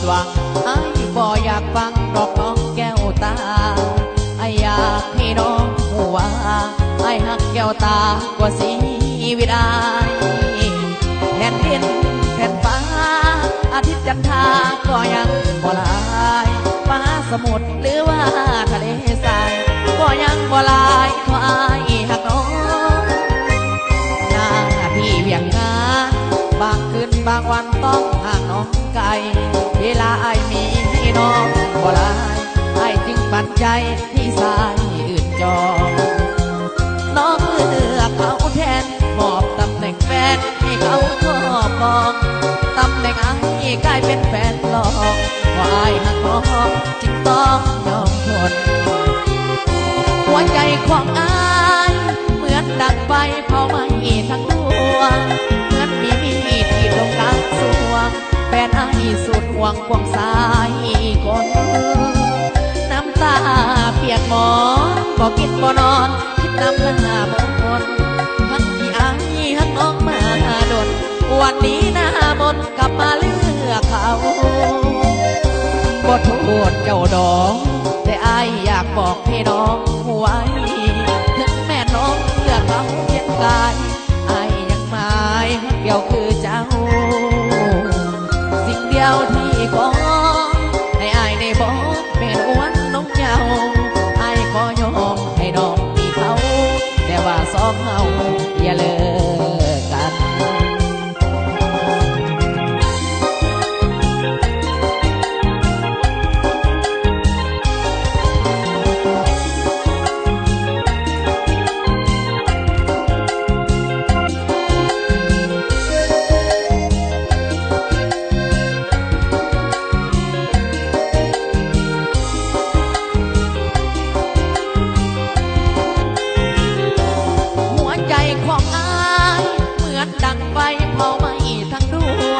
ຫວັງ ອ້າຍບໍ່ຢາກຟັງດອກນ້ອງແກ້ວຕາ ອ້າຍຢາກໃຫ້ນ້ອງຮູ້ວ່າ ອ້າຍຮັກແກ້ວຕາກວ່າຊີວິດອ້າຍ. ແຜ່ນດິນແຜ່ນຟ້າ ອາທິດຈັນທາກໍຍັງບໍ່ລາຍ ມະຫາສະໝຸດ ຫຼືວ່າທະເລຊາຍ ກໍຍັງບໍ່ລາຍເທົ່າອ້າຍຮັກນ້ອງ. ໜ້າທີ່ວຽກງານ ບາງຄືນບາງວັນຕ້ອງຫ່າງນ້ອງໄກ ເວລາອ້າຍມີໃຫ້ນ້ອງບໍ່ຫຼາຍ ອ້າຍຈຶ່ງປັນໃຈໃຫ້ຊາຍອື່ນຈອງ. ນ້ອງເລືອກເອົາແທນ ມອບຕຳແໜ່ງແຟນໃຫ້ເຂົາຄອບຄອງ ຕຳແໜ່ງອ້າຍກາຍເປັນແຟນລອງ ເພາະອ້າຍຮັກນ້ອງຈຶ່ງຕ້ອງຍອມທົນ. ຫົວໃຈຂອງອ້າຍເໝືອນດັງໄຟເຜົາໄໝ້ທັງດວງ ເໝືອນມີມີດກຣີດລົງກາງສວງ ແຟນອ້າຍສຸດຫ່ວງຄວາງຊາຍຄົນ ນ້ຳຕາປຽກໝອນ ບໍ່ກິນບໍ່ນອນ ຄິດນຳໜ້າມົນ ທັງທີ່ອ້າຍຮັກນ້ອງມາດົນ ວັນນີ້ໜ້າມົນກັບມາເລືອກເຂົາ. ບໍ່ໂທດເຈົ້າດອກ ແຕ່ອ້າຍຢາກບອກໃຫ້ນ້ອງຮູ້ໄວ້ ເຖິງແມ່ນນ້ອງເລືອກເຂົາພຽງກາຍ ອ້າຍຍັງໝາຍຮັກດຽວຄືເຈົ້າ. ສິ່ງດຽວທີ່ຂໍໃຫ້ອ້າຍໄດ້ບອກ ແມ່ນອວນນົງເຍົາ ອ້າຍຂໍຍອມໃຫ້ນ້ອງມີເຂົາ ແຕ່ວ່າສອງເຮົາຢ່າເລີກກັນ. ຫົວໃຈຂອງອ້າຍເໝືອນດັງໄຟເຜົາໄໝ້ທັງດວງ ເໝື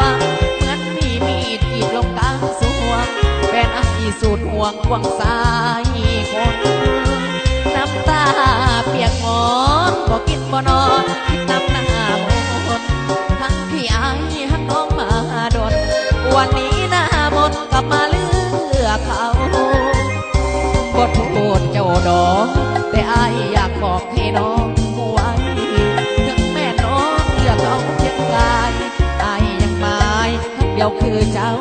ອນມີມີດກຣີດລົງກາງສວງ ແຟນອ້າຍສຸດຫ່ວງຄວາງຊາຍຄົນ ນ້ຳຕາປຽກໝອນ ບໍ່ກິນບໍ່ນອນ ຄິດນຳໜ້າມົນ ທັງທີ່ອ້າຍຮັກນ້ອງມາດົນ ວັນນີ້ໜ້າມົນກັບມາເລືອກເຂົາ. ບໍ່ໂທດເຈົ້າດອກ ແຕ່ອ້າຍຢາກບອກໃຫ້ນ້ອງຮູ້ໄວ້ ເຖິງແມ່ນນ້ອງເລືອກເອົາພຽງກາຍ ອ້າຍຍັງໝາຍຮັກດຽວຄືເຈົ້າ.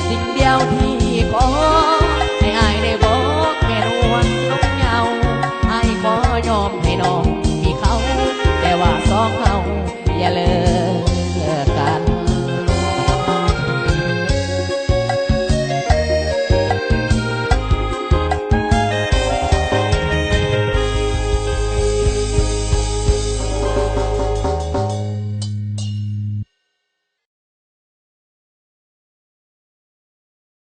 ສິ່ງດຽວທີ່ຂໍໃຫ້ອ້າຍໄດ້ບອກ ແມ່ນອວນນົງເຍົາ ອ້າຍຂໍຍອມໃຫ້